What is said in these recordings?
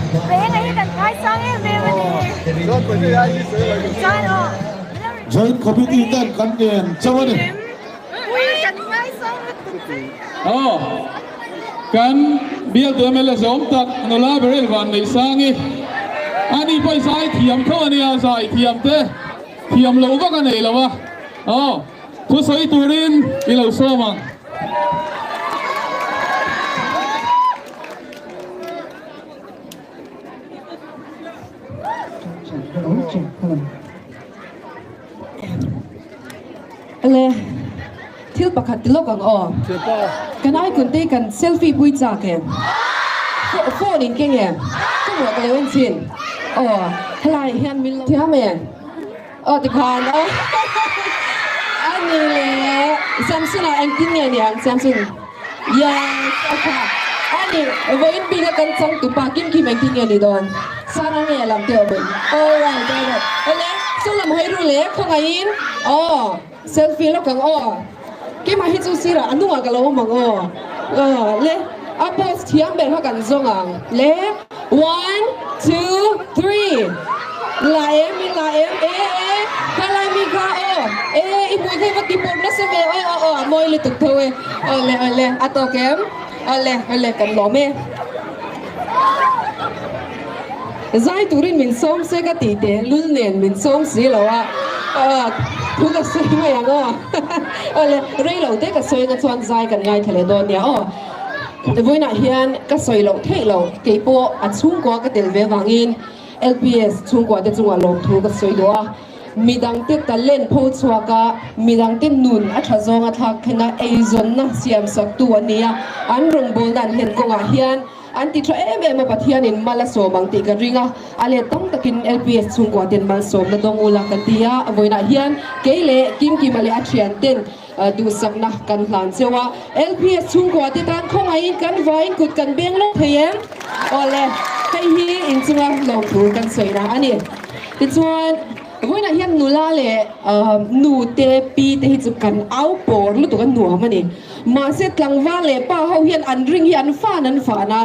Renga hi kan ngaisang em em a ni. Chuan aw. Joint Committee ten kan ngen chauh a ni. Kan ngaisang lutuk che. Aw, kan bialtu mla zawm tak nula Beryl Vanneihsangi ani pawh zai thiam tho a nia, zai thiam te thiam loh vak a nei lo a, aw thusawi turin i lo sawm ang. Le thil pakhat ti lawk ang aw. Kan icon te kan selfie pui chak em? Phone in keng em? Ka muah ka lo en chin. Aw helai hian min lo thiam em? Aw tikhan aw. Ani le Samson ah engtin nge ni ang Samson? Yes a tha ani vawiin bik a kan chang tupa kim kim engtin nge ni dawn Sara nge lam te awm in alright alright awle saw lam hawi ru le khawngaihin aw selfie lawk ang aw keimah hi chu sirah a hnungah ka lo awm ang aw aw le a post thiam ber kha kan zawng ang le one two three la em in la em e e khalai mi kha aw e i hmui kha i va ti pawr nasa ve aw aw aw a mawi lutuk tho e awle awle a tawk em awle awle kan lawm e zai turin min sawm se ka tih teh lul nen min sawm si lo a thu ka sawi mai ang aw awle rei lo te ka sawi na chuan zai kan ngaithla leh dawn nia aw. Vawiinah hian ka sawi loh theih lo, kei pawh a chhungkua ka tel ve avangin LPS chhungkua te chungah lawmthu ka sawi duh a. Midangte talent pho chhuak a, midangte nun a tha zawng a thlak thleng a, eizawnna siamsaktu an ni a, an rawngbawlna an hlen kawngah hian an ti tha em em a, Pathianin mal a sawm ang tih ka ring a, a let tam takin LPS chhungkua ten malsawmna dawng ula ka ti a, vawiinah hian kei leh Kimkima leh a thianten Duhsakna kan hlan cheu a, LPS chhungkua te tan khawngaihin kan vaiin kut kan beng lawk thei em? Awle, hei hi inchunga lawmthu kan sawina a ni. Tichuan, vawiinah hian nula leh nu te, pi te hi chu kan au pawr lutuk a nuam a ni. Mahse, tlangval leh pa ho hian an ring hi an fan an fan a.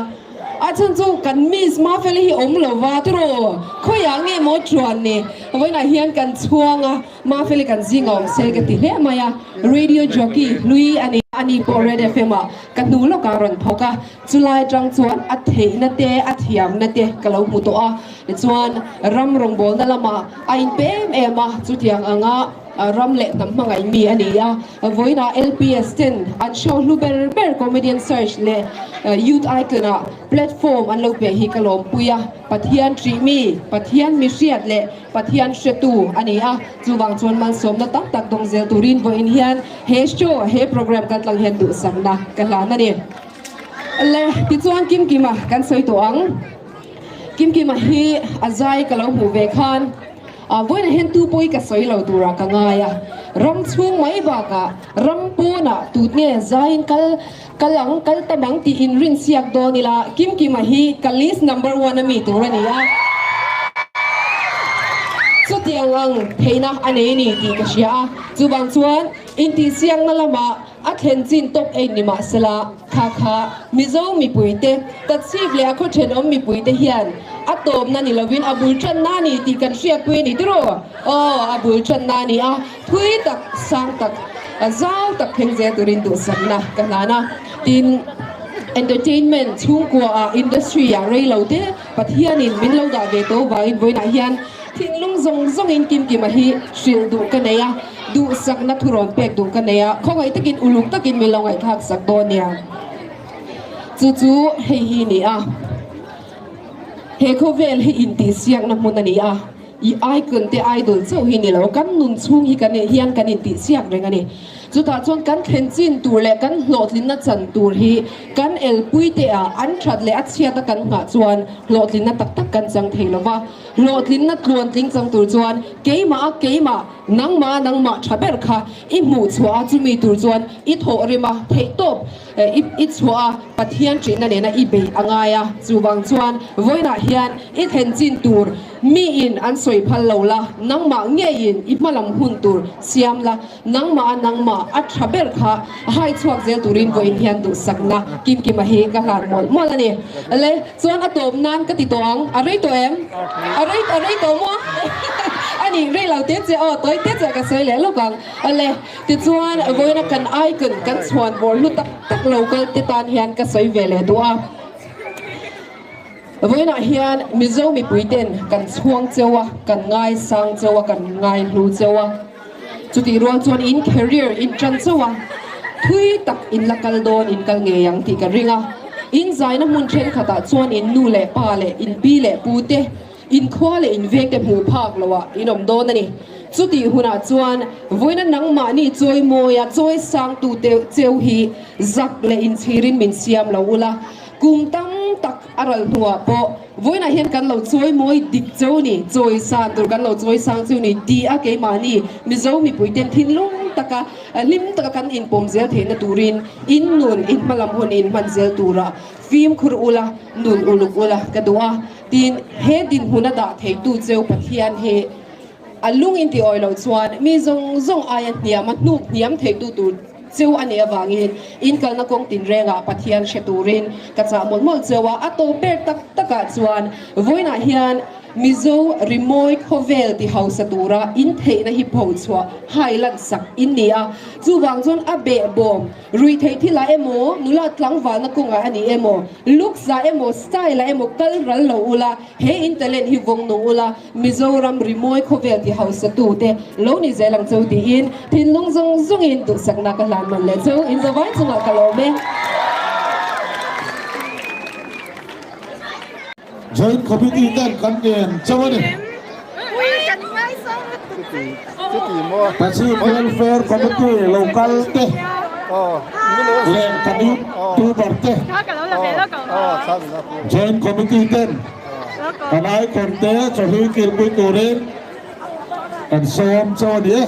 A chhan chu kan Miss Mafeli hi awm lova tiraw? Khawiah nge maw chuan ni? Vawiinah hian kan chhuang a. Mafeli kan zing a awm se ka ti hle mai a, radio jockey hlui a ni a, ani pawh Red FM ah ka hnu lawkah a rawn thawk a, chulai atang chuan a theihna te a thiamna te ka lo hmu tawh a, tichuan ram rawngbawlna lamah a inpe em em a, chutiang anga ram leh hnam hmangaih mi a ni a, vawiinah LPS ten an show hlu ber ber Comedian Search leh Youth Icon ah platform an lo pe hi ka lawmpui a, Pathian ṭih mi, Pathian mi hriat leh Pathian hretu a ni a, chuvang chuan malsawmna tam tak dawng zel turin vawiin hian he show, he program kan tlang hian duhsakna ka hlan a ni. Le, tichuan Kimkima kan sawi tawh ang. Kimkima hi a zai ka lo hmuh ve khan vawiinah hian tu pawh hi ka sawi lo turah ka ngai a, ram chhung mai bakah ram pawnah tut nge zaiin kal kal ang, kal tam ang tih inrinsiak dawn ila, Kimkima hi ka list number one a mi tur a ni a, chutiang ang theihna a nei a ni tih ka hria a, chuvang chuan intihsiakna lamah a thlen chin tawp ei ni mah sela, kha kha Mizo mipuite, Tachhip leh a khaw thenawm mipuite hian a tawpna ni lovin a bul tanna a ni tih kan hriatpui a ni tiraw? Aw, a bul tanna a ni a, thui tak, sang tak, zau tak thleng zel turin duhsakna ka hlan a. Tin, entertainment chhungkua ah, industry ah rei lo te Pathianin min lo dah ve tawh vangin vawiinah hian thinlung zawng zawngin Kimkima hi hrilh duh ka nei a, duhsakna thurawn pek duh ka nei a, khawngaih takin uluk takin min lo ngaihthlak sak dawn nia. Chu chu hei hi ni a, he khawvel hi intihsiakna hmun a ni a. I icon te idol chauh hi ni lo, kan nun chhung hi kan hian kan intihsiak reng a ni. Chutah chuan kan thlen chin tur leh kan hlawhtlinna chan tur hi kan elpui te ah an that leh a chhiat a kan nghah chuan hlawhtlinna tak tak kan chang thei lo va. Hlawhtlinna tluantling chang tur chuan keimah a keimah, nangmah a nangmah tha ber kha i hmuh chhuah a chumi tur chuan i thawh rim a theihtawp I chhuah a, Pathian ṭihna nena i bei a ngai a, chuvang chuan vawiinah hian i thlen chin tur Mi in an sawi phal lo la, nangmah ngeiin i hmalam hun tur siam la, nangmah a nangmah a tha ber kha hai chhuak zel turin vawiin hian duhsakna Kimkima hi ka hlan mawlh mawlh a ni. Le, chuan a tawp nan ka ti tawh ang, a rei tawh em? A rei a rei tawh maw? A nih rei lo te che aw, tawi te che ka sawi leh lawk ang. Le, tichuan vawiina kan icon kan chhuan bawr hlu tak tak lo kal te tan hian ka sawi ve leh duh a. Vawiinah hian Mizo mipuiten kan chhuang cheu a, kan ngaisang cheu a, kan ngaihlu cheu a. Chutih rual chuan in career in tan chauh a, thui tak in la kal dawn, in kal ngei ang tih ka ring a. In zaina hmun thenkhatah chuan in nu leh pa leh in pi leh pu te, in khua leh in veng te hmuh phak loah in awm dawn a ni. Chutih hunah chuan vawiina nangmahni chawimawia chawisangtute cheu hi zak leh inchhirin min siam lo ula, Kum tam tak a ral hnuah pawh vawiinah hian kan lo chawi mawi dik cheu ni, chawi san tur kan lo chawi sang cheu ni ti a keimahni Mizo mipuiten thinlung taka hlim taka kan inpawm zel theihna turin in nun in hmalam hun in hman zel tura fimkhur ula, nun uluk ula ka duh a. Tin, he dinhmun a dah theitu cheu Pathian hi a lung in tiawi loh chuan mi zawng zawng aia hniam a hnuk hniam theitu tur cheu a nih avangin in kalna kawng tinrengah Pathian hre turin ka chah mawlh mawlh cheu a, a tawp ber tak takah chuan vawiinah hian Mizo rimawi khawvel ti hausa tura in theihna hi phochhuah hai lan sak in ni a, chuvang chuan a behbawm Rui theih thil ah emaw, nula tlangvalna kawngah a ni emaw, looks ah emaw, style ah emaw kal ral lo ula, he in talent hi vawng nung ula, Mizoram rimawi khawvel ti hausa tu te lo ni zel ang cheu tiin thinlung zawng zawngin duhsakna ka hlan nawn leh cheu in zavai chungah ka lawm e. Joint Committee ten kan ngen chauh a ni. Tachhip Welfare Committee lo kal te leh kan YouTuber te Joint Committee ten kan icon te chawhlui kilpui turin kan sawm chauh a ni e.